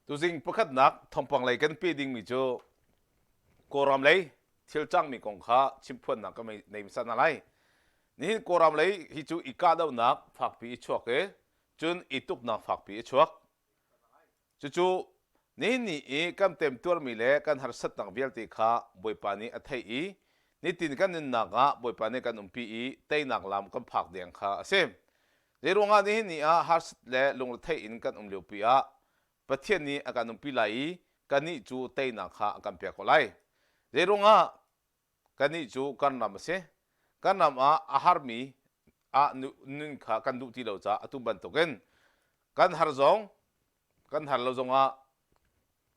Tuzing pakhatnak thawngpang lei kan pe dingmi cu Kawlram lei thil cangmi kong kha chimphuannak ka nei hmasa hna lai. Nihin Kawlram lei hi cu i kahdohnak fakpi i chuak i cun i tuknak fakpi i chuak. Cucu nihin ni i kan temtuarmi le kan harsatnak vialte kha Bawipa nih a theih i nitin kan nunnak ah Bawipa nih kan umpi i teinak lam kan phak deng kha a si. Zeiruangah nihin ni ah harsat le lungretheih in kan um liopi ah Pathian nih a kan umpi lai i kannih cu teinak kha a kan pek ko lai. Zeiruangah kannih cu kan ram a si. Kan ram ah a harmi ah nun kha kan duh ti lo caah atu bantukin kan har zong kan har lo zongah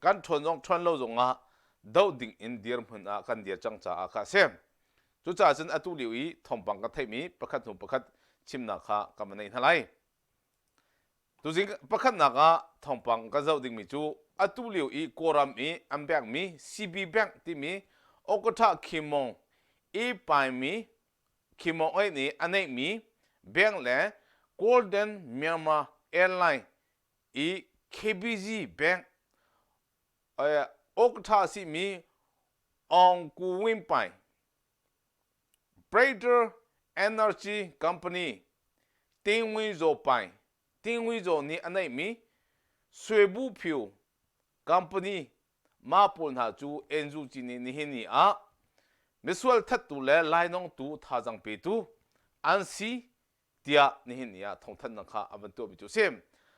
kan ṭhawn zong ṭhawn lo zongah doh ding in dirhmun ah kan dir cang caah kha a si. Cucaah cun atu lio i thawngpang kan theihmi pakhat hnu pakhat chimnak kha kan va nei hna lai. Tuzing pakhatnak ah thawngpang kan zoh dingmi cu atu lio i Kawlram i an bankmi CB Bank timi Okatha Khimong i paimi Khimong ei nih a neihmi bank le Golden Myanmar Airline i KBZ Bank awkṭha a simi Aung Ku Win Pai, Prater Energy Company Ting Win Zaw Pai, Ting Win Zaw nih a neihmi Swe Bu Phyu Company mah pawl hna cu NUG nih nihin ni ah misual thattu le lainawngtu thazaang petu an si tiah nihin ni ah thawngthanhnak kha a van tuahmi cu a si.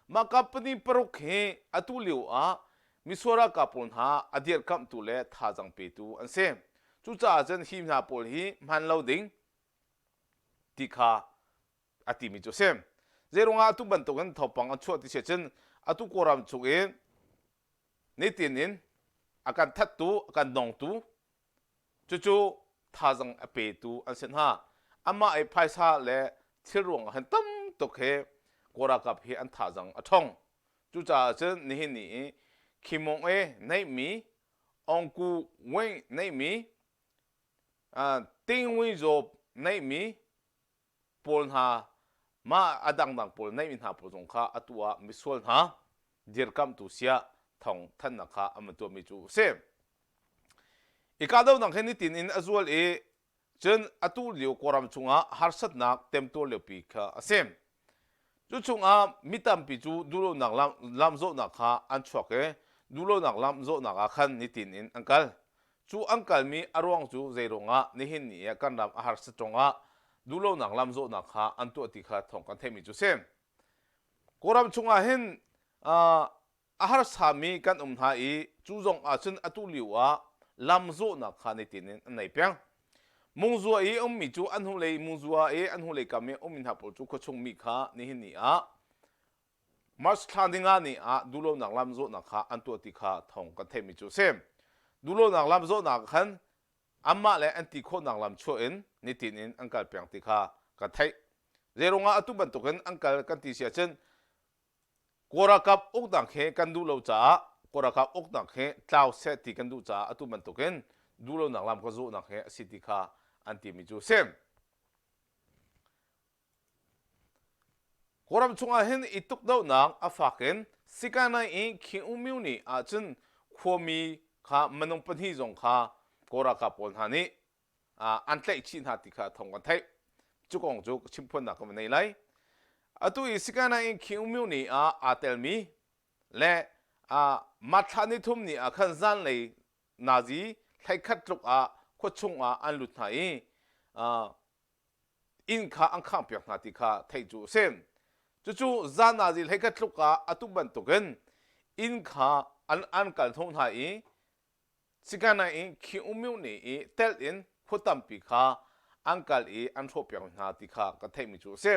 Mah company paruk hi atu lio ah misual ralkap pawl hna a dirhkamhtu le thazaang petu an si. Cucaah cun hi hna pawl hi hman lo ding ti kha a timi cu a si. Zeiruangah atu bantukin thawngpang an chuah ti si ahcun atu Kawlram chung i nitin in a kan thattu, a kan nongtu Cucu thazang a petu an si hna. Amah i phaisa le thil ruangah hin tam tuk hi Kawl ralkap hi an thazang a ṭhong. Cucaah cun nihin ni i Khimong e neihmi, Aung Ku Win neihmi, Ting Win Zaw neihmi, pawl hna mah a dangdang pawl neihmi hna pawl zong kha atu ah misual hna dirkamhtu siah thawng thannak kha an van tuahmi cu a si. I kahdohnak hi nitin in a zual i cun atu lio Kawlram chungah harsatnak temtuar liopi kha a si. Cu chungah mi tampi cu duhlonak lam, lamzawhnak kha an chuak i duhlonak lamzawhnak ah khan nitin in an kal. Cu an kalmi a ruang cu zeiruangah nihin ni ah kan ram a harsat ruangah duhlonak lamzawhnak kha an tuah ti kha thawng kan theihmi cu si. Kawlram chungah hin uh, a harsami kan um hna i cu zong ah cun atu lio ah lamzawhnak kha nitin in an nei peng. Mungzua i ummi cu an hnulei mungzua i an hnulei kam i ummi hna pawl cu khuachung mi kha nihin ni ah March thla ninga ni ah duhlonak lamzawhnak kha an tuah ti kha thawng kan theihmi cu a si. Duhlonak lamzawhnak khan anmah le an ti khawhnak lam chuah in nitin in an kal peng ti kha kan theih. Zeiruangah atu bantukin an kal kan ti si ahcun Kawl ralkap uknak hi kan duh lo caah Kawl ralkap uknak hi tlau seh ti kan duh caah atu bantukin duhlonak lam kan zawhnak hi a si ti kha an timi cu a si. Kawlram chungah hin i tukdohnak a fak in Sikanai i King U Myo nih ahcun khuami kha minung pahnih zong kha Kawl ralkap pawl hna nih an tlaih chih hna ti kha thawng kan theih. Cu kong cu chimphuannak kan va nei lai. Atu i Sikanai in King U Myo nih ah aa telmi le Mathla nithum ni ah khan zanlei nazi hleikhat tluk ah khuachung ah an lut hna i inn kha an khanghpiak hna ti kha theih cu a si. Cucu zan nazi hleikhat tluk ah atu bantukin inn kha an, an kal hnawh hna i Sikanai in Khiumyu nih i telh in khua tampi kha an kal i an hrawhpiak hna ti kha kan theihmi cu a si.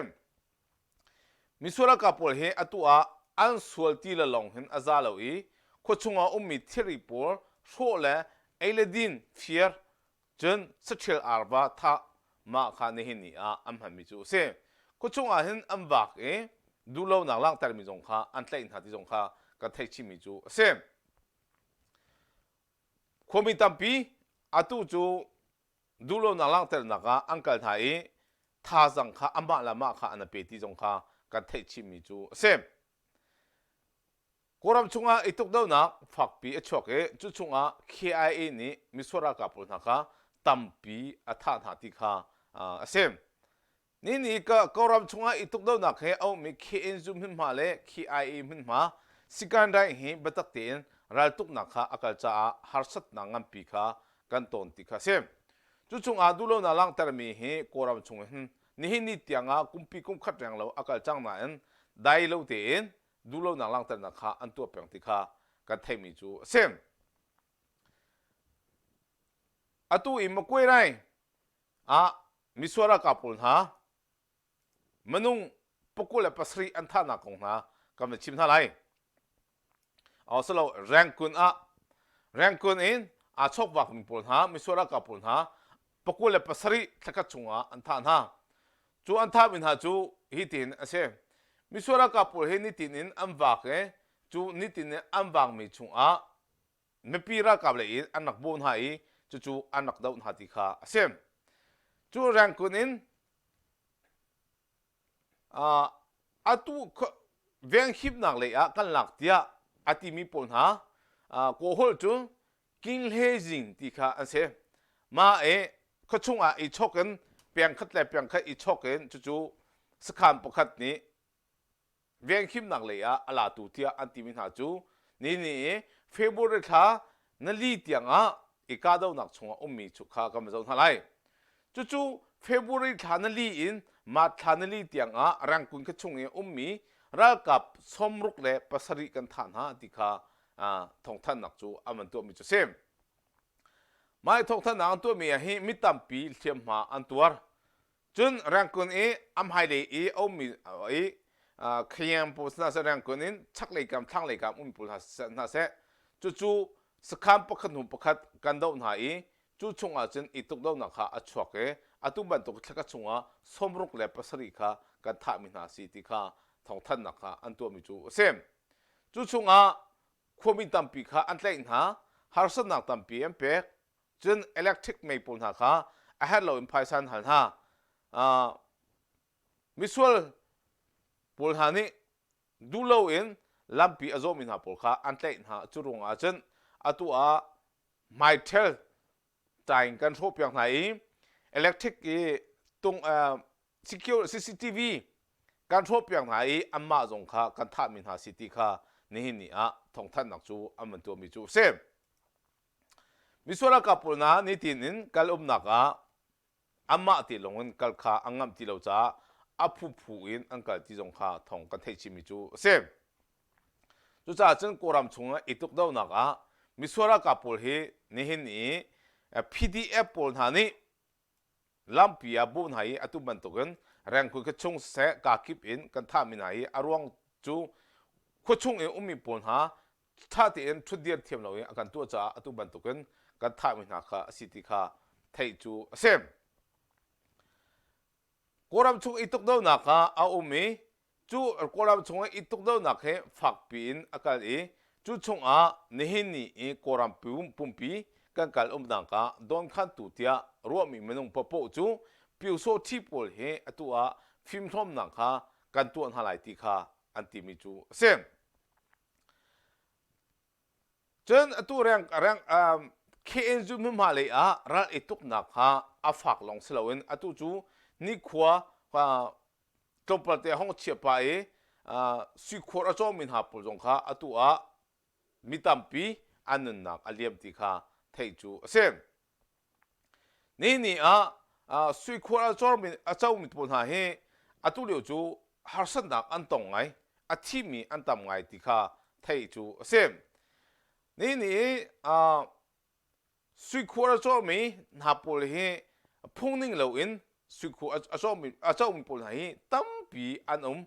Misual ralkap pawl hi atu ah an sual ti le lawng hin a za lo i khuachung ah ummi thilri pawl hrawh le ei le din fir Cun saṭhil arva thah mah kha nihin ni ah an hmanmi cu a si. Khuachung ah hin an vak i duhlonak langhtermi zong kha an tlaih hna ti zong kha kan theih chihmi cu a si. Khuami tampi atu cu duhlonak langhternak ah an kal hna i thazang kha amah le amah kha an i pe ti zong kha kan theih chihmi cu a si. Kawlram chungah i tukdohnak fakpi a chuak i cu chungah KIA nih misual ralkap pawl hna kha tampi a thah hna ti kha a si. Nini ka Kawlram chungah i tukdohnak he a ummi KNU hmunhma le KIA hmunhma Sikandai hi biatak tein raltuknak kha a kal caah harsatnak nganpi kha kan tawn ti kha a si. Cu chungah duhlonak langhtermi hi Kawlram chung hin nihin ni tiangah kumpi kumkhat reng lo a kal cang nain dai lo tein duhlonak langhternak kha an tuah peng ti kha kan theihmi cu a si. Atu i Makuai Rai ah misual ralkap pawl hna minung 27 an thahnak kong hna kan van chim hna lai. Silo Rangoon ah Rangoon in aa chawkvakmi pawl hna misual ralkap pawl hna 27 thlakhat chungah an thah hna. Cu an thahmi hna cu hitin a si. Misual ralkap pawl hi nitin in an vak i cu nitin in an vakmi chungah mipi ralkap lei in an rak bawh hna i cucu an rak doh hna ti kha a si. Cu Rangoon in atu venghimnak lei ah kan lak tiah a timi pawl hna Kawlholh cu Kinhlezing ti kha an si. Mah i khuachung ah i chok in pengkhat le pengkhat i chok in cucu sakhan pakhat nih venghimnak lei ah a latu tiah an timi hna cu ni ni i February thla nali tiangah i kahdohnak chungah ummi cu kha kan va zoh hna lai. Cucu February thla nali in March thla nali tiangah Rangoon khua chung i ummi ralkap 67 kan thah hna ti kha thawngthanhnak cu an van tuahmi cu a si. Mah i thawngthanhnak an tuahmi ah hi mi tampi hliamhma an tuar. Cun Rangoon i a hmailei i a ummi i Khayang pawl hna seh Rangoon in chaklei kam thlanglei kam ummi pawl hna seh cucu sakhan pakhat hnu pakhat kan doh hna i cu chungah cun i tukdohnak kha a chuak i atu bantuk thlaka chungah 67 kha kan thahmi hna si ti kha thawngthanhnak kha an tuahmi cu a si. Cu chungah khuami tampi kha an tlaih hna, harsatnak tampi an pek, cun electric mei pawl hna kha a herh loin phaisa an hal hna. Uh, misual pawl hna nih duh loin lampi a zawhmi hna pawl kha an tlaih hna. Cu ruangah cun atu ah hmaiṭhel tain kan hrawhpiak hna i electric i tung uh, secure CCTV kan hrawhpiak hna i anmah zong kha kan thahmi hna si ti kha nihin ni ah thawngthanhnak cu an van tuahmi cu a si. Misual ralkap pawl hna nitin in kal umnak ah anmah te lawng in kal kha an ngamh ti lo caah a phuphu in an kal ti zong kha thawng kan theih chihmi cu a si. Cucaah cun Kawlram chungah i tukdohnak ah misual ralkap pawl hi nihin i PDF pawl hna nih lampi ah bawh hna i atu bantukin rengkui kha chung siseh kakip in kan thahmi hna hi a ruang cu khuachung i ummi pawl hna ṭha tein ṭhutdir thiam loin a kan tuah caah atu bantukin kan thahmi hna kha a si ti kha theih cu a si. Kawlram chung i tukdohnak ah a um i Cu Kawlram chung i tukdohnak hi fakpi in a kal i cu chungah nihin ni i Kawlram pumpi kan kal umnak ah dawnkhantu tiah ruahmi minung paohpaoh cu Pyusawhti pawl hi atu ah fimhlawmnak kha kan tuah hna lai ti kha an timi cu a si. Cun atu reng reng um, KNU hmunhma lei ah ral i tuknak kha a fak lawng si loin atu cu nikhua uh, tlawmpal te hong chia pah i uh, suikhur a cawmi hna pawl zong kha atu ah mi tampi an nunnak a liam ti kha theih cu a si. Ni ni ah uh, suikhur a cawmi a comi pawl hna hi atu lio cu harsatnak an tong ngai a thimi an tam ngai ti kha theih cu a si. Ni ni uh, Suikhur a cawmi hna pawl hi phungning loin suikhur a cawmi a comi pawl hna hi tampi an um.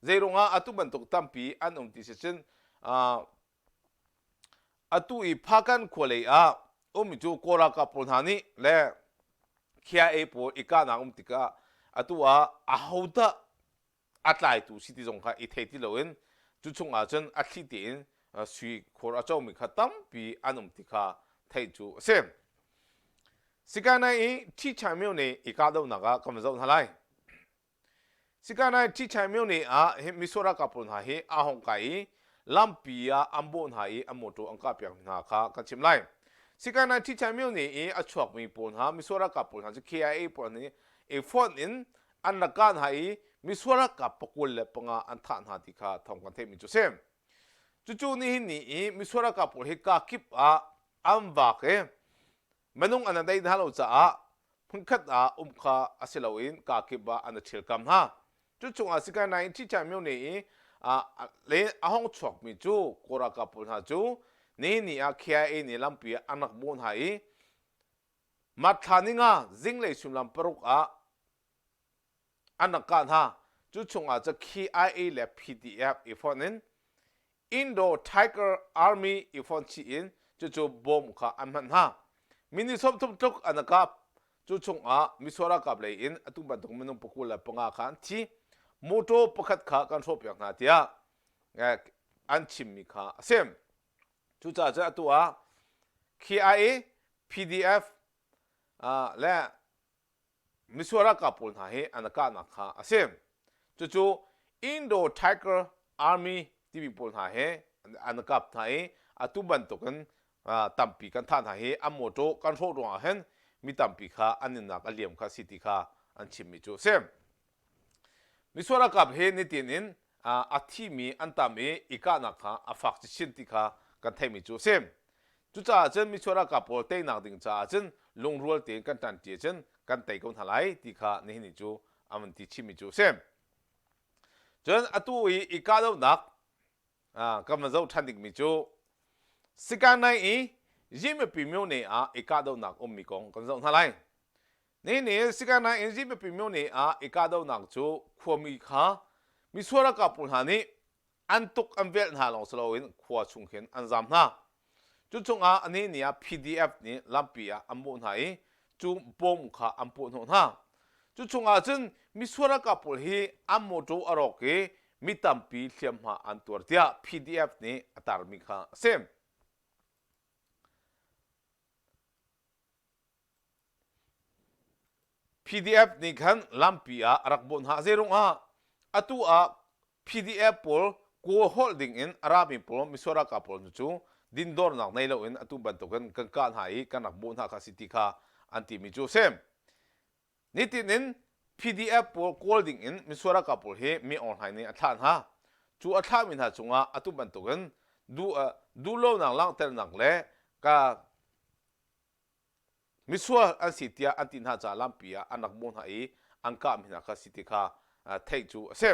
Zeiruangah atu bantuk tampi an um ti si cun uh, atu i Phakan khua lei ah ummi cu Kawl ralkap pawl hna nih le KIA pawl i kahnak um tikah atu ah ahodah a tlaitu si ti zong kha i thei ti loin cu chungah cun a thli tein sui khur a comi kha tampi an um ti kha theih cu a si. Sikanai i Ṭhichai myo nih i kahdohnak ah kan va zoh hna lai. Sikanai Ṭhichai myo nih ah hi misual ralkap pawl hna hi a hong kai i lampi ah an bawh hna i an mawṭaw an kahpiak hna kha kan chim lai. Sikanai Ṭhichai myone i a chuakmi pawl hna misual ralkap pawl hna cu KIA pawl nih i fonh in an rak kah hna i misual ralkap 25 an thah hna ti kha thawng kan theihmi cu a si. Cucu nihin ni i misual ralkap pawl hi kakip ah an vak i minung an deih hna lo caah hmunkhat ah um kha a si loin kakip ah an i ṭhialkam hna. Cu chungah Sikanai Ṭhichai myone i le a hong chuakmi cu Kawl ralkap pawl hna cu nihin ni ah KIA nih lampi ah an rak bawh hna i March thla ninga zinglei suimilam paruk ah an rak kah hna. Cu chungah cu KIA le PDF i fonh in Indo Tiger Army i fonh chih in cucu bom kha an hmanh hna. Minute 30 tluk an kap. Cu chungah misual ralkap lei in atu bantuk minung 25 kha an thi. Motor pakhat kha kan hrawhpiak hna tiah an chimmi kha a si. Cucaah cun atu ah KIA, PDF le misual ralkap pawl hna hi an kahnak kha a si. Cucu Indo Tiger Army timi pawl hna he an kap hna i atu bantukin tampi kan thah hna hi an mawṭaw kan hrawh ruangah hin mi tampi kha an nunnak a liam kha si ti kha an chimmi cu a si. Misual ralkap hi nitin in a thimi an tam i i kahnak kha a fak chin ti kha kan theihmi cu a si. Cucaah cun misual ralkap pawl teinak ding caah cun lungrual tein kan ṭanṭi ahcun kan tei ko hna lai ti kha nihin ni cu an van ti chimmi cu a si. Cun atu i i kahdohnak kan van zoh ṭhan dingmi cu Sikanai i Yinmapi myone ah i kahdohnak ummi kong kan zoh hna lai. Nihin ni Sikanai in Yinmapi myone ah i kahdohnak cu khuami kha misual ralkap pawl hna nih an tuk an velh hna lawng si loin khua chung khin an zam hna. Cu chungah a ni ni ah PDF nih lampi ah an bawh hna i cu bom kha an puahhnawh hna. Cu chungah cun misual ralkap pawl hi an mawṭaw a rawk i mi tampi hliamhma an tuar tiah PDF nih a tarmi kha a si. PDF nih khan lampi ah a rak bawh hna. Zeiruangah atu ah PDF pawl kawl holh ding in a rami pawl misual ralkap pawl cu dindornak nei loin atu bantukin kan kah hna i kan rak bawh hna kha si ti kha an timi cu a si. Nitin in PDF pawl kawl ding in misual ralkap pawl hi mi Aung Hlaing nih a thlah hna. Cu a thlahmi hna cungah atu bantukin duh duhlonak langhternak le ka Misual an si tiah an ti hna caah lampi ah an rak bawh hna i an kahmi hna kha si ti kha theih cu a si.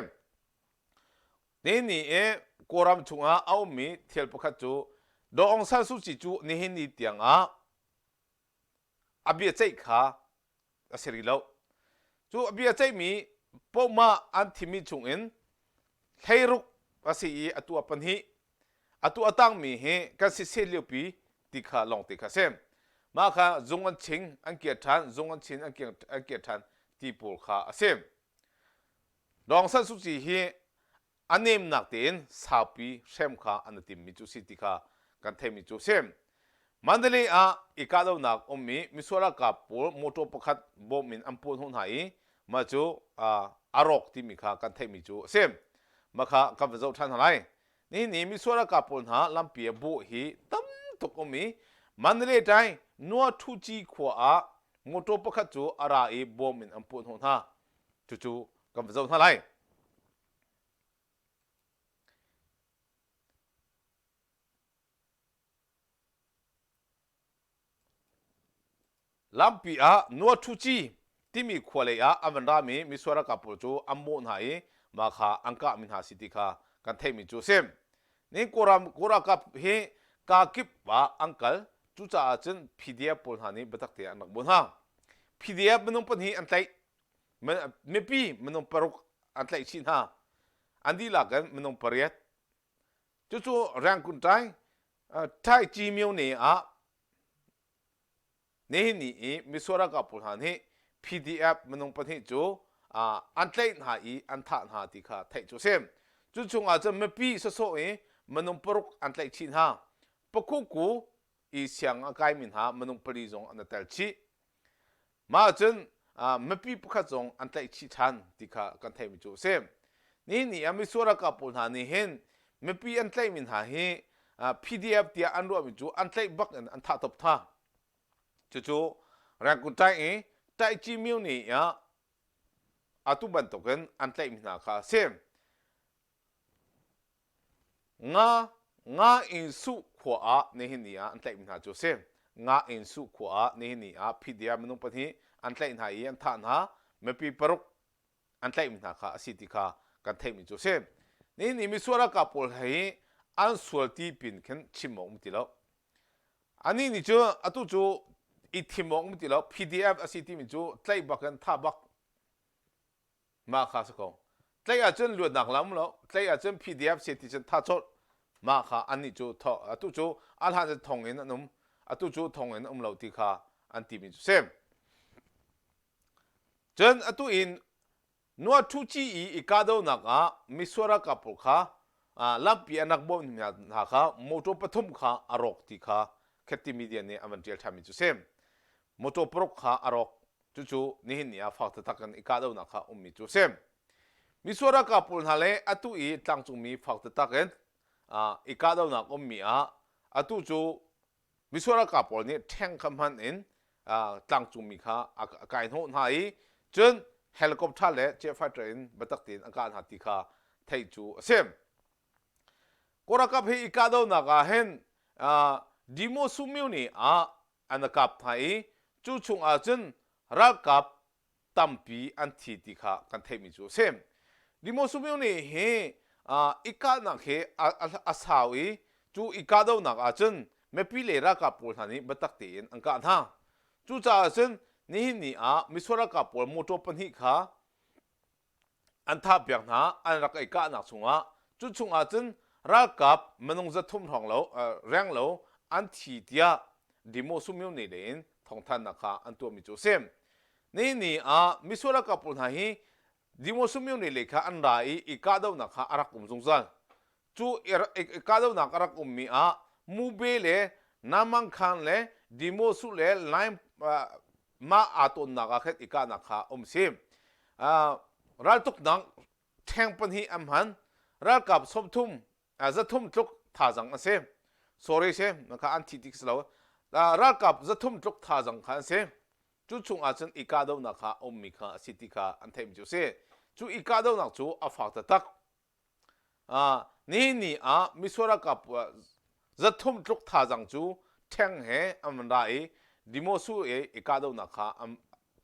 Nihin ni i Kawlram chungah a ummi thil pakhat cu Daw Aung San Suu Kyi cu nihin ni tiangah a biaceih kha a si rih lo. Cu a biaceihmi pohmah an thimmi chungin 16 a si i atu ah pahnih atu a tangmi hi kan siseh liopi ti kha lawngte kha a si. Mah kha zung an ching an kir ṭhan, zung an chin an kir ṭhan ti pawl kha a si. Daw Aung San Suu Kyi hi a nemnak tein saupi hrem kha an i timmi cu si ti kha kan theihmi cu a si. Mandalay ah i kahdohnak ummi misual ralkap pawl motor pakhat bawm in an puahhnawh hna i mah cu a rawk timi kha kan theihmi cu a si. Mah kha kan va zoh ṭhan hna lai. Nihin ni misual ralkap pawl hna lampi ah bawh hi tam tuk um i Mandalay ṭai Nuathuci khua ah motor pakhat cu a ra i bawm in an puahhnawh hna. Cucu kan va zoh hna lai. Lampi ah Nuathuci timi khua lei ah an van rami misual ralkap pawl cu an mawh hna i mah kha an kahmi hna si ti kha kan theihmi cu a si. Nihin Kawlram Kawl ralkap hi kaa kip ah an kal. Cucaah cun PDF pawl hna nih biatak tein an rak bawh hna. PDF minung pahnih an tlaih. Mipi minung paruk an tlaih chih hna. An dihlak in minung pariat. Cucu Rangoon Tai Thai Ci Myone ah nihin ni i misual ralkap pawl hna nih PDF minung pahnih cu an tlaih hna i an thah hna ti kha theih cu a si. Cu chungah cun mipi sawsawh i minung paruk an tlaih chih hna. Pakhuku i siang a kaimi hna minung pali zong an i tel chih. Mah ahcun mipi pakhat zong an tlaih chih ṭhan ti kha kan theihmi cu a si. Nihin ni ah misual ralkap pawl hna nih hin Mipi an tlaihmi hna hi PDF tiah an ruahmi cu an tlaih bak in an thah top hna. Cucu Rangoon Tai i Taikyi Myone ah atu bantukin an tlaihmi hna kha a si. Nga Nga Inn Suh khua ah nihin ni ah an tlaihmi hna cu a si. Nga Inn Suh khua ah nihin ni ah PDF minung pahnih an tlaih hna i an thah hna. Mipi paruk an tlaihmi hna kha a si ti kha kan theihmi cu a si. Nihin ni misual ralkap pawl hi an sual ti pin khin chim awk um ti lo. Anih nih cu atu cu i thim awk um ti lo. PDF a si timi cu tlaih bak in thah bak mah kha si ko. Tlaih ahcun luatnak lam lo. Tlaih ahcun PDF si ti cun thah colh. Mah kha annih cu atu cu a hlan cu thong in an um. Atu cu thong in um lo ti kha an timi cu si. Cun atu in Nuaṭhuci i i kahdohnak ah misual ralkap pawl kha lampi an rak bawmh hna kha mawṭaw pathum kha a rawk ti kha Khetti media nih an van ṭial ṭhanmi cu a si. Mawṭaw paruk kha a rawk. Cucu nihin ni ah fak taktak in i kahdohnak kha ummi cu a si. Misual ralkap pawl hna le atu i tlangcungmi fak taktak in i kahdohnak ummi ah atu cu Misual ralkap pawl nih ṭheng kha hman in tlangcungmi kha a kai hnawh hna i cun helicopter le jet fighter in biatak tein an kah hna ti kha theih cu a si. Kawl ralkap hi i kahdohnak ah hin Demo Sumyone ah an kap hna i cu chungah cun ralkap tampi an thi ti kha kan theihmi cu a si. Dimosumyone hi i kahnak hi a sau i cu i kahdohnak ahcun mipi le ralkap pawl hna nih biatak tein an kah hna. Cucaah cun nihin ni ah misual ralkap pawl motor pahnih kha an thahpiak hna an rak i kahnak chungah cu chungah cun ralkap minung 300 hrawng lo reng lo an thi tiah Dimosumyone lei in thawngthanhnak kha an tuahmi cu a si. Nihin ni ah misual ralkap pawl hna hi Dimosumyone lei kha an ra i i kahdohnak kha a rak um zungzal. Cu i kahdohnak a rak ummi ah Mube le Namangkhan le Dimosu le Laim mah aa tawnnak ah khan i kahnak kha um si. Raltuknak ṭheng pahnih an hman. Ralkap 30 zathum tluk thazang an si. Sorry si, kha an thi tik si lo. Ralkap zathum tluk thazang kha an si. Cu chung ahcun i kahdohnak kha a ummi kha a si ti kha an theihmi cu a si. Cu i kahdohnak cu a fak taktak. Nihin ni ah misual ralkap zathum tluk thazang cu ṭheng he an van ra i Dimosu i i kahdohnak kha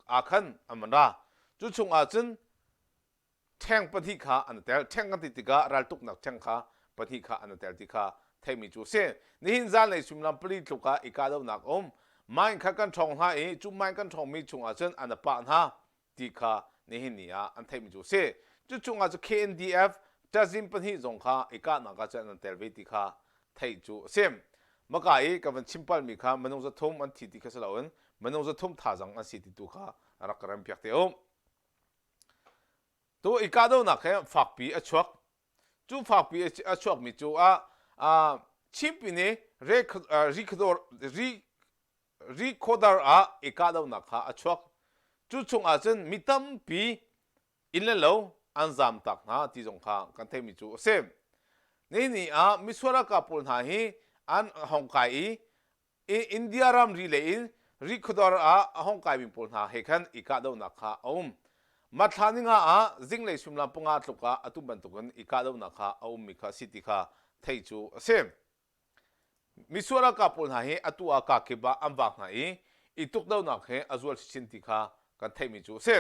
ah khan an van ra. Cu chung ahcun ṭheng pahnih kha an i tel. Ṭheng kan ti tikah raltuknak ṭheng kha pahnih kha an i tel ti kha theihmi cu a si. Nihin zanlei suimilam pali tluk ah i kahdohnak a um. Mine kha kan ṭhawng hna i cu mine kan ṭhawngmi chungah cun an i pah hna ti kha nihin ni ah an theihmi cu a si. Cu chungah cu KNDF ṭazin pahnih zong kha i kahnak ah cun an tel ve ti kha theih cu a si. Maka i ka van chim palmi kha minung 300 an thi ti kha si loin minung 300 thazang an si ti tu kha rak ka rempiak te u. Tu i kahdohnak he fakpi a chuak. Cu fakpi a chuakmi cu ah Chinpi nih Rikhodar ah i kahdohnak kha a chuak. Cu chungah cun mi tampi inn le lo an zamtak hna ti zong kha kan theihmi cu a si. Nihni ah misual ralkap pawl hna hi an hong kai i India ramri lei in Rikhodar ah a hong kaimi pawl hna he khan i kahdohnak kha a um. Mathla ninga ah zinglei suimilam panga tluk ah atu bantukin i kahdohnak kha a ummi kha a si ti kha theih cu a si. Misual ralkap pawl hna hi atu ah kakip ah an vak hna i i tukdohnak he a zual chinchin ti kha kan theihmi cu a si.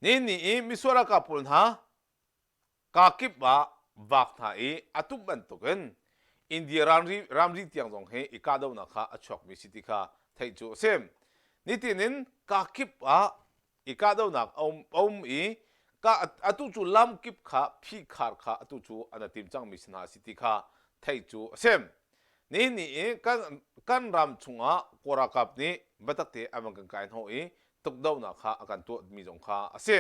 Nihin ni i misual ralkap pawl hna kakip ah vak hna i a tuk bantukin India ramri, ramri tiang zong hi i kahdohnak kha a chuakmi si ti kha theih cu a si. Nitin in kakip ah i kahdohnak a um, a um i ka, atu cu lamkip kha phihkhar kha atu cu an i tim cangmi si hna si ti kha theih cu a si. Nihin ni i kan, kan ram chungah Kawl ralkap nih biatak te an van kan kai hnawh i tukdohnak kha a kan tuahmi zong kha a si.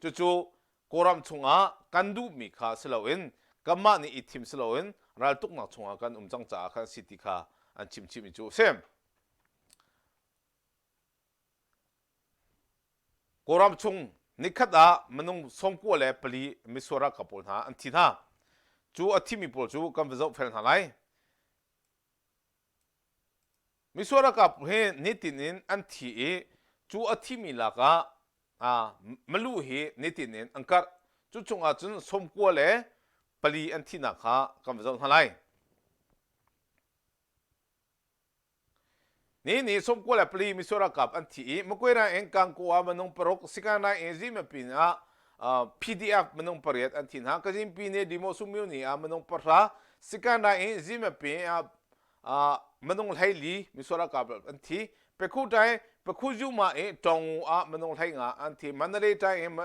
Cucu Kawlram chungah kan duhmi kha si loin kanmah nih i thim si loin raltuknak chungah kan um cang caah khan si ti kha an chim chihmi cu a si. Kawlram chung nikhat ah minung 94 misual ralkap pawl hna an thi hna. Cu a thimi pawl cu kan va zohfel hna lai. Misual ralkap hi nitin in an thi i cu a thimi lakah malu hi nitin in an karh. Cu chungah cun 94 an thihnak kha kan va zoh hna lai. Ni ni 94 misual ralkap an thi i Makwe ram in Kangkaw ah minung paruk, Sikanrai in Zimapin ah PDF minung pariat an thi hna. Kazin Pyine Dimosu Myone ah minung pahra, Sikanrai in Zimapin ah minung 14 misual ralkap an thi. Pekhutai Pekhuzuma i Tongu ah minung 15 an thi. Mandalay Tai in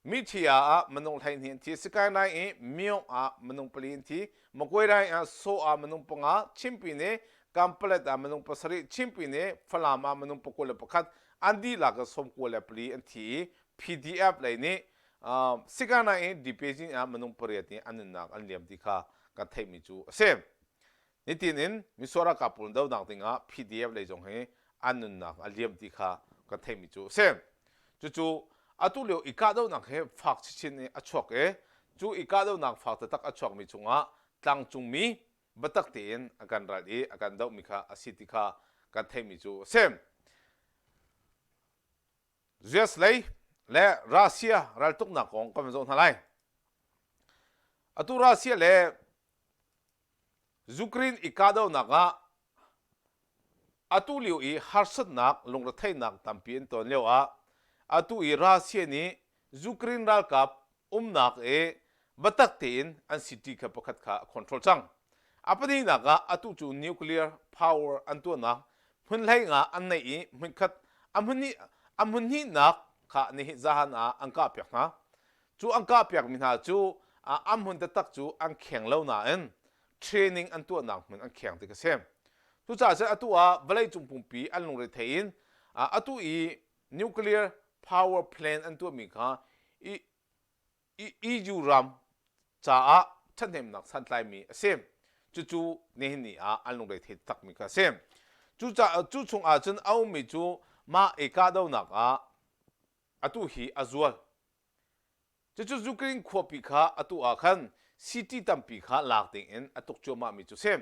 Mithia ah minung 12 an thi. Sakainai i Myo ah minung pali an thi. Makuairai ah Saw ah minung panga, Chimpine Kanpalet ah minung pasarih, Chimpine Falam ah minung 21 an dihlak in 94 an thi i PDF lei nih Sikainai i Dipejin ah minung pariat nih an nunnak an liam ti kha kan theihmi cu a si. Nitin in misual ralkap pawl dohnak dingah PDF lei zong hi an nunnak a liam ti kha kan theihmi cu a si. Cucu atu lio i kahdohnak hi fak chinchin in a chuak i cu i kahdohnak fak taktak a chuakmi chungah tlangcungmi biatak tein a kan ral i a kan dohmi kha a si ti kha kan theihmi cu a si. US lei le Russia raltuknak kong kan van zoh hna lai. Atu Russia le Ukraine i kahdohnak ah atu lio i harsatnak lungretheihnak tampi an ton lio ah atu i Russia nih Ukraine ralkap umnak i biatak tein an city kha pakhat kha a control cang. A pahnihnak ah atu cu nuclear power an tuahnak hmun hlei nga an neih i hmunkhat a hmun a hmun hnihnak kha nihin zahan ah an kahpiak hna. Cu an kahpiakmi hna cu an hmun taktak cu an kheng lo nain training an tuahnak hmun an kheng ti ka si. Cucaah cun atu ah vawleicung pumpi an lungrethei in atu i nuclear power plant an tuahmi kha EU ram caah ṭhathnemnak santlaimi a si. Cucu nihin ni ah an lungrethei takmi kha a si. Cucaah cu chungah cun a ummi cu mah i kahdohnak ah atu hi a zual. Cucu Ukraine khuapi kha atu ah khan city tampi kha lak ding in a tuk cuahmahmi cu si.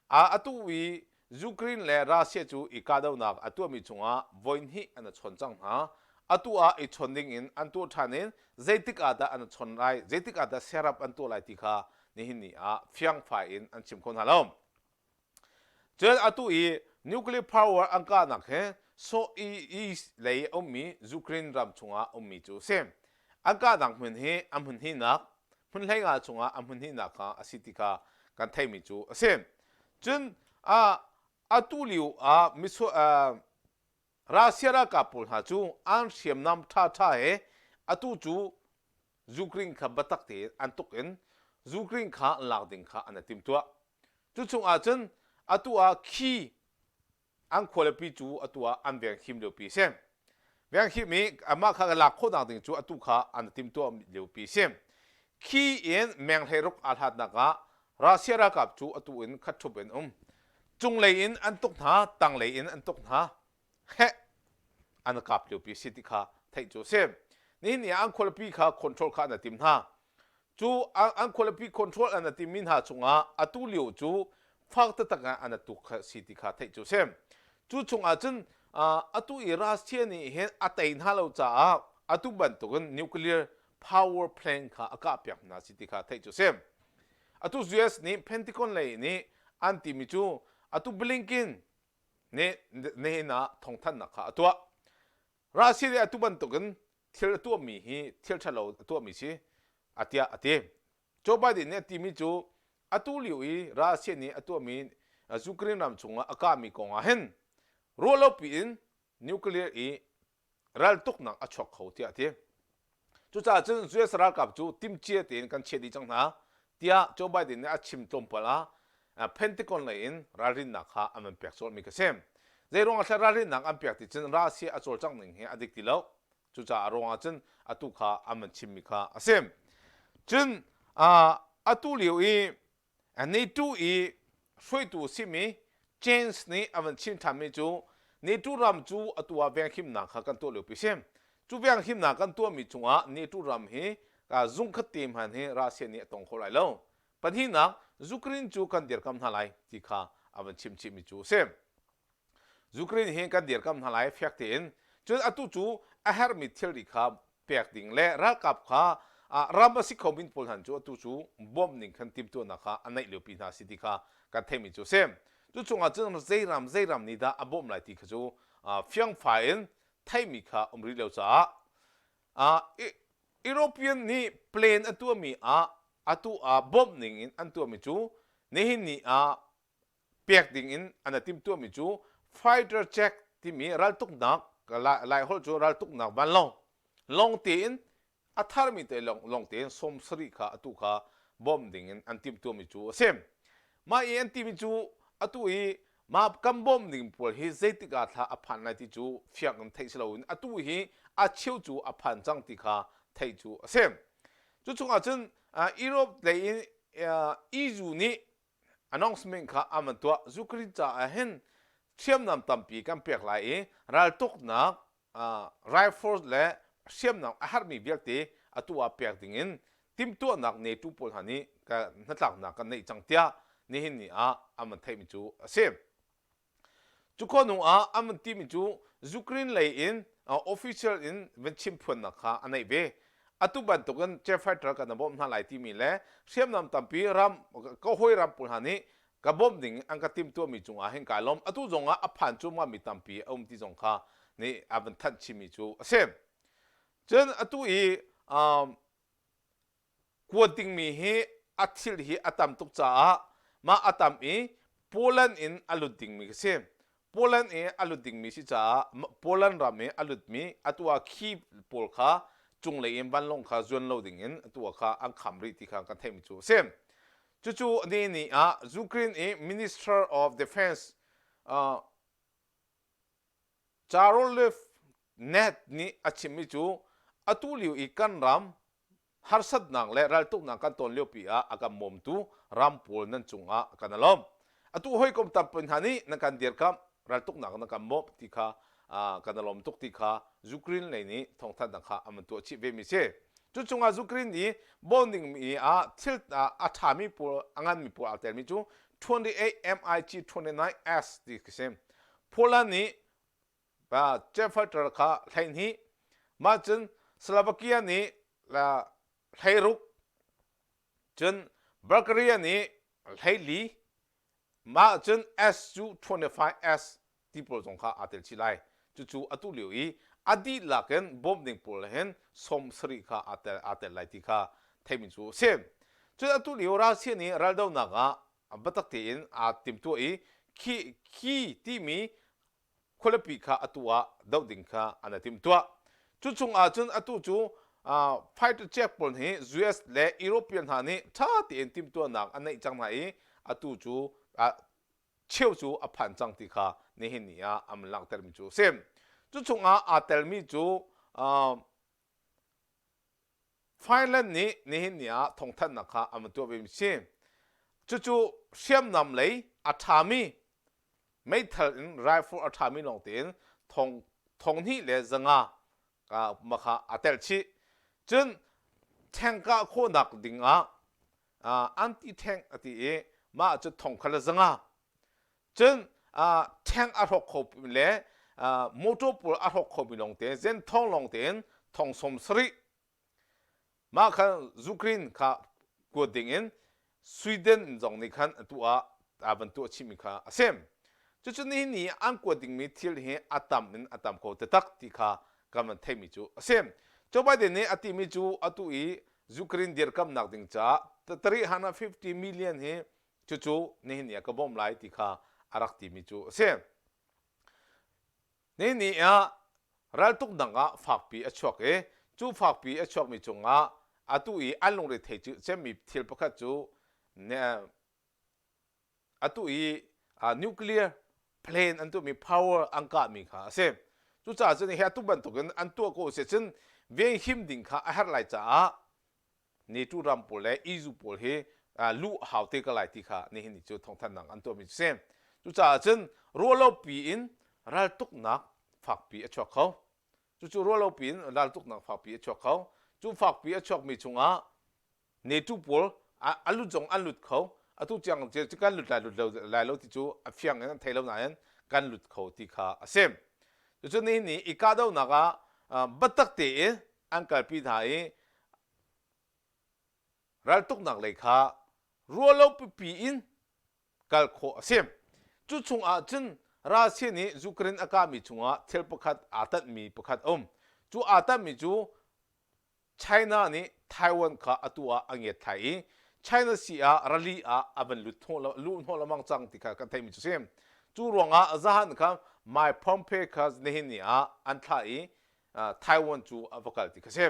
Atu i Ukraine le Russia cu i kahdohnak a tuahmi chungah voihnih an i chawn cang hna. Atu ah i chawn ding in an tuah ṭhan in zeitik ah dah an i chawn lai, zeitik ah dah serap an tuah lai ti kha nihin ni ah fiangfai in an chim kho hna lo. Cun atu i nuclear power an kahnak hi South East lei a ummi Ukraine ram chungah ummi cu a si. An kahnak hmun hi a hmun hnihnak, hmun 15 chungah a hmun hnihnak kha a si ti kha kan theihmi cu a si. Cun atu lio ah Russia ralkap pawl hna cu an hriamnam ṭhaṭha he atu cu Ukraine kha biatak tein an tuk in Ukraine kha lak ding kha an i timtuah. Cu chungah cun atu ah khi an khualipi cu atu ah an venghim liopi a si. Venghim i amah kha lak khawhnak ding cu atu kha an i timtuah liopi a si. Khi in meng 16 aa hlatnak ah Russia ralkap cu atu in khat ṭhup in um. Cunglei in an tuk hna, tanglei in an tuk hna. Heh an kap liopi a si ti kha theih cu a si. Nihin ni ah an khualipi kha control kha an i tim hna. Cu an khualipi control an i timmi hna chungah atu lio cu fak taktak in an i tuk kha si ti kha theih cu a si. Cu chungah cun atu i Russia nih hin a tei hna lo caah atu bantukin nuclear power plant kha a kahpiak hna si ti kha theih cu a si. Atu US nih Pentagon lei nih an timi cu atu Blinken nih nihin ah thawngthanhnak kha a tuah. Russia nih atu bantukin thil a tuahmi hi thil ṭhalo a tuahmi si a tiah a ti. Joe Biden nih a timi cu atu lio i Russia nih a tuahmi Ukraine ram chungah a kahmi kong ah hin ruahlopi in nuclear i raltuknak a chuak kho tiah a ti. Cucaah cun US ralkap cu timhcia tein kan chiah dih cang hna tiah Joe Biden nih a chim tlawmpal ah Pentagon lei in ralrinnak kha an van pek colhmi ka si. Zei ruangah thla ralrinnak an pek ti cun Russia a cawlcangh ning hi a dik ti lo. Cucaah ruangah cun atu kha an van chimmi kha a si. Cun atu lio i NATO i hruaitu simi James nih a van chim ṭhanmi cu NATO ram cu atu ah venghimnak kha kan tuah liopi si. Cu venghimnak kan tuahmi chungah NATO ram hi zungkhat te hmanh hi Russia nih a tong kho lai lo. Pahnihnak, Ukraine cu kan dirkamh hna lai ti kha a van chim chihmi cu a si. Ukraine hi kan dirkamh hna lai fek tein. Cun atu cu a herhmi thilri kha pek ding le ralkap kha ram a si kho min pawl hna cu atu cu bawmh ning khan timhtuahnak kha a neih liopi hna si ti kha kan theihmi cu a si. Cu chungah cun zei ram zei ram nih dah a bawmh lai ti kha cu fiangfai in theihmi kha um rih lo caah European nih plan a tuahmi ah atu ah bawmh ning in an tuahmi cu nihin ni ah pek ding in an timhtuahmi cu fighter jet timi raltuknak Laiholh cu raltuknak vanlawng lawng tein a tharmi te lawng tein 70 kha atu kha bawmh ding in an timhtuahmi cu a si. Mah i an timi cu atu i mah kan bawmh ding pawl hi zeitik ah thla a phan lai ti cu fiang in theih si loin atu hi a cheu cu a phan cang ti kha theih cu a si. Cu chungah cun Europe lei in EU nih announcement kha an van tuah. Ukraine caah hin hriamnam tampi kan pek lai i raltuknak rifles le hriamnam a herhmi vialte atu ah pek dingin timhtuahnak NATO pawl hna nih hnatlaknak kan neih cang tiah nihin ni ah an van theihmi cu a si. Cu khua hnu ah an van timi cu Ukraine lei in official in van chimphuannak kha a neih ve. Atu bantukin jet fighter kan bawmh hna lai timi le hriamnam tampi ram ka hawi ram pawl hna nih ka bawmh ding an ka timhtuahmi cungah hin kai lawm. Atu zongah a phan cuahmah mi tampi a um ti zong kha nih a van thanh chihmi cu a si. Cun atu i um, kuat dingmi hi a thil hi a tam tuk caah mah a tam i Poland in a lut dingmi ka si. Poland i a lut dingmi si caah Poland ram i a lutmi atu ah khi pawl kha cunglei in vanlawng kha zuan lo ding in atu ah kha an kham rih ti kha kan theihmi cu a si. Cucu ni ni ah Ukraine i Minister of Defense uh, Carolif Net nih a chimmi cu atu lio i kan ram harsatnak le raltuknak kan ton liopi ah a kan bawmtu ram pawl nan cungah kan i lawm. Atu hawikom tampi hna nih nan kan dirkamh, raltuknak nan kan bawmh ti kha kan i lawm tuk ti kha Ukraine lei nih thawngthanhnak kha an van tuah chih vemi si. Cu chungah Ukraine i bawm dingmi ah thil a ṭhami pawl a nganmi pawl aa telmi cu 28 MiG 29S ti khi si. Poland nih jet fighter kha 12 mah cun Slovakia nih 16 cun Bulgaria nih 14 mah cun Su-25S ti pawl zong kha aa tel chih lai cucu atu lio i a dihlak in bawmh ding pawl hin 70 kha aa tel aa tel lai ti kha theihmi cu a si cun atu lio Russia nih raldohnak ah biatak tein aa timhtuah i khi khi timi khualipi kha atu ah doh ding kha an i timhtuah. Cu chungah cun atu cu fighter jet pawl hi US le European hna nih ṭha tein timhtuahnak an neih cang hna i atu cu cheu cu a phan cang ti kha nihin ni ah an langhtermi cu a si. Cu chungah aa telmi cu Finland nih nihin ni ah thawngthanhnak kha an van tuah vemi si. Cucu hriamnam lei a ṭhami meithal in rifle a ṭhami lawng tein thong thong hnih le zanga ma kha a telh chih. Cun tank kah khawhnak ding ah anti tank a ti i mah cu thong khat le zanga Cun tank a hrawk kho le motor pawl a hrawk khomi lawng te zenthong lawng tein thong 70 mah khan Ukraine kha kuat ding in Sweden zong nih khan atu ah a van tuah chihmi kha a si. Cucu nihin ni an kuat dingmi thil hi a tam in a tam ko taktak ti kha kan van theihmi cu a si. Joe Biden nih a timi cu atu i Ukraine dirkamnak ding caah 350 million hi cucu nihin ni ah ka bawmh lai ti kha a rak timi cu a si. Nihin ni ah raltuknak ah fakpi a chuak i cu fakpi a chuakmi cungah atu i an lungre thei cemmi thil pakhat cu atu i nuclear plane an tuahmi power an kahmi kha a si. Cucaah cun hi atu bantukin an tuah ko si cun venhim ding kha a herh lai caah NATO ram pawl le EU pawl hi luh hau te ka lai ti kha nihin ni cu thawngthanhnak an tuahmi cu si. Cucaah cun ruahlopi in raltuknak fakpi a chuak kho. Cucu ruahlopi in raltuknak fakpi a chuak kho. Cu fakpi a chuakmi chungah NATO pawl A lut zong an lut kho. Atu tiang kan lut lai lut lo lai lo ti cu a fiang in an thei lo nain kan lut kho ti kha a si. Cucu nihin ni i kahdohnak ah biatak tein an kalpi hna i raltuknak lei kha ruahlo pipi in kal khawh a si. Cu chungah cun Russia nih Ukraine a kahmi chungah thil pakhat aa tanhmi pakhat a um. Cu aa tanhmi cu China nih Taiwan kha atu ah a ngiatthlai i China Sea ah rali ah a van lut luh hnawh lengmang cang ti kha kan theihmi cu si. Cu ruangah zahan kha Mike Pompeo kha nihin ni ah an thlah i Taiwan cu a va kal ti kha si.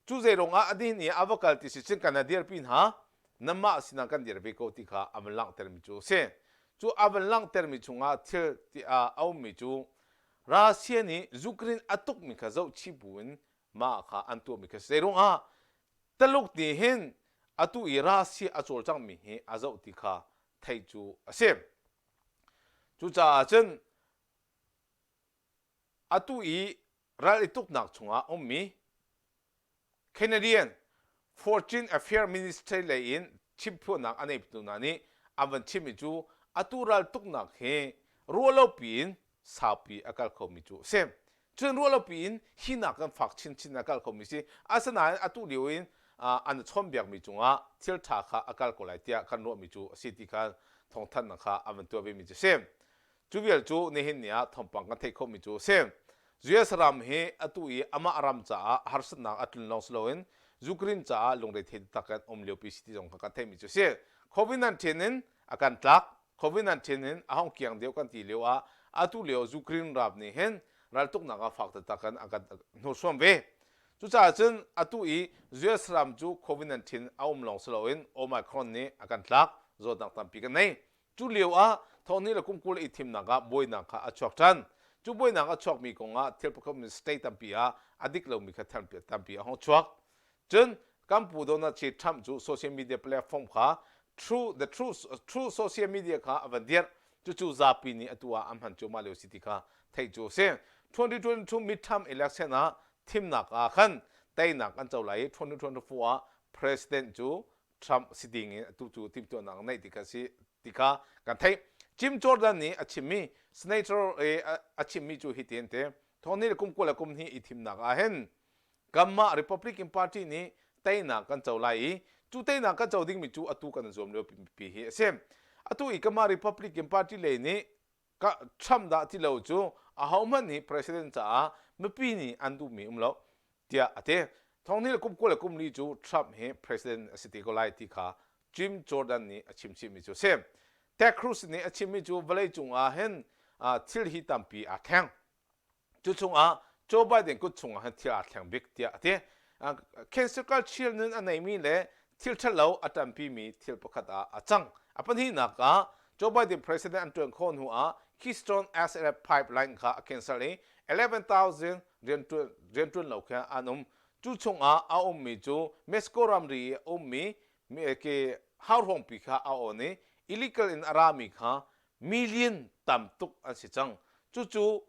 Cu zei ruangah a nihin ni ah a va kal ti si cun kan dirpi hna nanmah sinah kan dir ve ko ti kha a van langhtermi cu a si. Cu a van langhtermi chungah thil ti a ummi cu Russia nih Ukraine a tukmi kha zohchih buin mah kha an tuahmi kha si. Zei ruangah Taluk nih hin atu i Russia a cawlcanghmi hi a zoh ti kha theih cu a si. Cucaah cun atu i ral i tuknak chungah ummi Canadian Foreign Affairs Ministry lei in chimphuannak a neitu hna nih an van chimmi cu atu raltuknak hi ruahlopi in saupi a kal khomi cu a si. Cun ruahlopi in hi nak kan fak chinchin a kal khomi si. Asinain atu lio in an chawnbiakmi cungah thil ṭha kha a kal ko lai tiah kan ruahmi cu a si ti kha thawngthanhnak kha an van tuah vemi cu a si. Cu vial cu nihin ni ah thawngpang kan theih khawhmi cu a si. US ram hi atu i amah ram caah harsatnak a tlun lawng si loin Ukraine caah lungrethei taktak in um liopi si ti zong kha kan theihmi cu a si. COVID-19 in a kan tlak, COVID-19 in a hong kiang deuh kan ti lio ah atu lio Ukraine ram nih hin raltuknak ah fak taktak in a kan hnursuam ve. Cucaah cun atu i US ram cu COVID-19 a um lawng si loin Omicron nih a kan tlak, zawtnak tampi kan nei. Cu lio ah thawhni le kum 20 i thimnak ah buainak kha a chuak ṭhan. Cu buainak a chuakmi kongah thil pakhat state tampi ah a dik lomi kha tampi a hung chuak. Cun kan pu Donald J. Trump cu social media platform kha true the true true social media kha a van dirh. Cucu zapi nih atu ah an hman cuahmah lio si ti kha theih cu a si. 2022 midterm election ah thimnak ah khan teinak an co lai i 2024 ah president cu Trump si ding in atu cu timhtuahnak neih ti kha si ti kha kan theih. Jim Jordan nih a chimmi senator i a chimmi cu hitin ti thawngni le kum 20 le kum hnih i thimnak ah hin kanmah Republican Party nih teinak kan co lai i cu teinak kan co dingmi cu atu kan zuam lio pi hi a si. Atu i kanmah Republican Party lei nih Trump dah ti lo cu ahohmanh nih president caah mipi nih an duhmi um lo tiah a ti. Thonghnih le kum 20 le kum li cu Trump hi president a si te ko lai ti kha Jim Jordan nih a chim chihmi cu a si. Ted Cruz nih a chimmi cu vawleicung ah hin thil hi tampi aa thleng. Cu chungah Joe Biden kut chungah hin thil aa thleng bik tiah a ti. Cancel culture nun a neimi le thil ṭhalo a ṭanpimi thil pakhat ah a cang. A pahnihnak ah Joe Biden president an ṭuan khawh hnu ah Keystone XL pipeline kha a cancel i 11,000 rianṭuan lo kha an um. Cu chungah a ummi cu Mexico ramri i a ummi hauhruangpi kha a awn i illegal in a rami kha million tam tuk an si cang. Cucu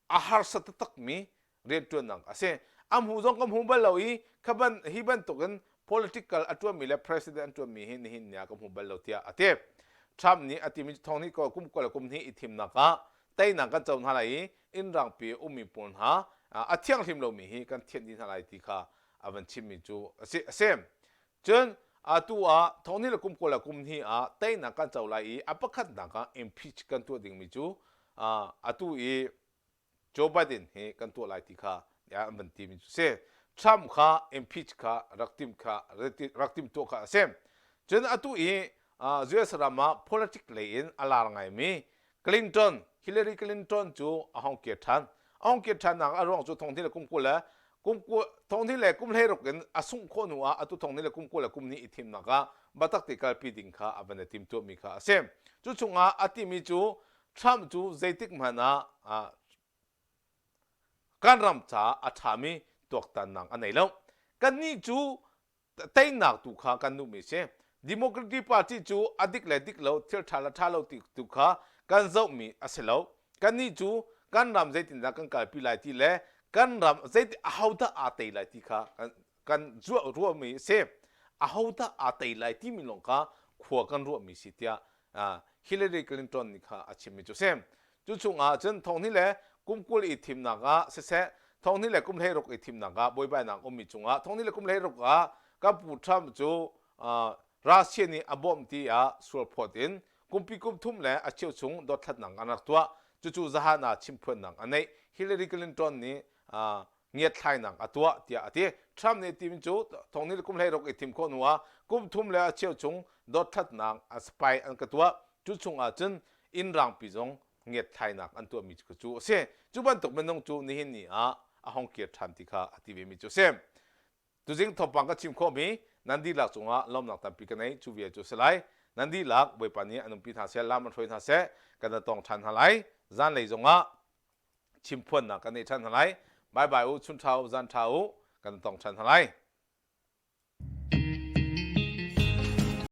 a harsa taktakmi rianṭuannak a si. A hmu zong ka hmu bal lo i kha ban, hi bantukin political a ṭuanmi le president an ṭuanmi hi nihin ni ah ka hmu bal lo tiah a ti. Trump nih a timi thong nih kum 20 le kum hnih i thimnak ah teinak kan co hna lai i inn rangpi ummi pawl hna a thianghlim lomi hi kan thianh dih hna lai ti kha a van chimmi cu a si. A si. Cun atu ah thonghnih le kum 20 le kum hnih ah teinak kan co lai i a pakhatnak ah impeach kan tuah dingmi cu atu i Joe Biden hi kan tuah lai ti kha an van timi cu si. Trump kha impeach kha rak tim kha rak tim tuah kha a si. Cun atu i US ram ah politic lei in a lar ngaimi Clinton, Hillary Clinton cu a hong kir ṭhan. A hong kir ṭhannak a ruang cu thonghnih le kum 20 le kum thonghnih le kum 16 in a sungh khawh hnu ah atu thonghnih le kum 20 le kum hnih i thimnak ah biatak te kalpi ding kha a van i timtuahmi kha a si. Cu chungah a timi cu Trump cu zeitik hmanh ah kan ram caah a ṭhami tuaktannak a nei lo. Kannih cu teinak tu kha kan duhmi si. Democratic Party cu a dik le dik lo, thil ṭha le ṭha lo ti tu kha kan zohmi a si lo. Kannih cu kan ram zeitindah kan kalpi lai ti le kan ram zeiti ahodah aa tei lai ti kha kan, kan ruahmi a si. Ahodah aa tei lai timi lawng kha khua kan ruahmi si tiah Hillary Clinton nih kha a chimmi cu a si. Cu chungah cun thonghnih le kum 20 i thimnak ah siseh, thonghnih le kum 16 i thimnak ah buaibainak ummi cungah thonghnih le kum 16 ah kan pu Trump cu Russia nih a bawmh ti ah sualphawt in kumpi kum thum le a cheu chung dothlatnak an rak tuah. Cucu zahan ah chimphuannak a neih. Hillary Clinton nih ngiatthlainak a tuah tiah a ti. Trump nih tim cu thonghnih le kum 16 i thim khawh hnu ah kum thum le a cheu chung dothlatnak a spy an ka tuah. Cu chungah cun inn rangpi zong ngiatthlainak an tuahmi cu a si. Cu bantuk minung cu nihin ni ah a hong kir ṭhan ti kha a ti vemi cu a si. Tuzing thawngpang ka chim khawhmi nan dihlak cungah lawmnak tampi ka nei. Cu vial cu a si lai. Nan dihlak Bawipa nih an umpi hna seh, lam an hruai hna seh, kan i tong ṭhan hna lai. Zanlei zongah chimphuannak kan nei ṭhan hna lai. Bye bye u, chun ṭha u, zan ṭha u, kan i tong ṭhan hna lai.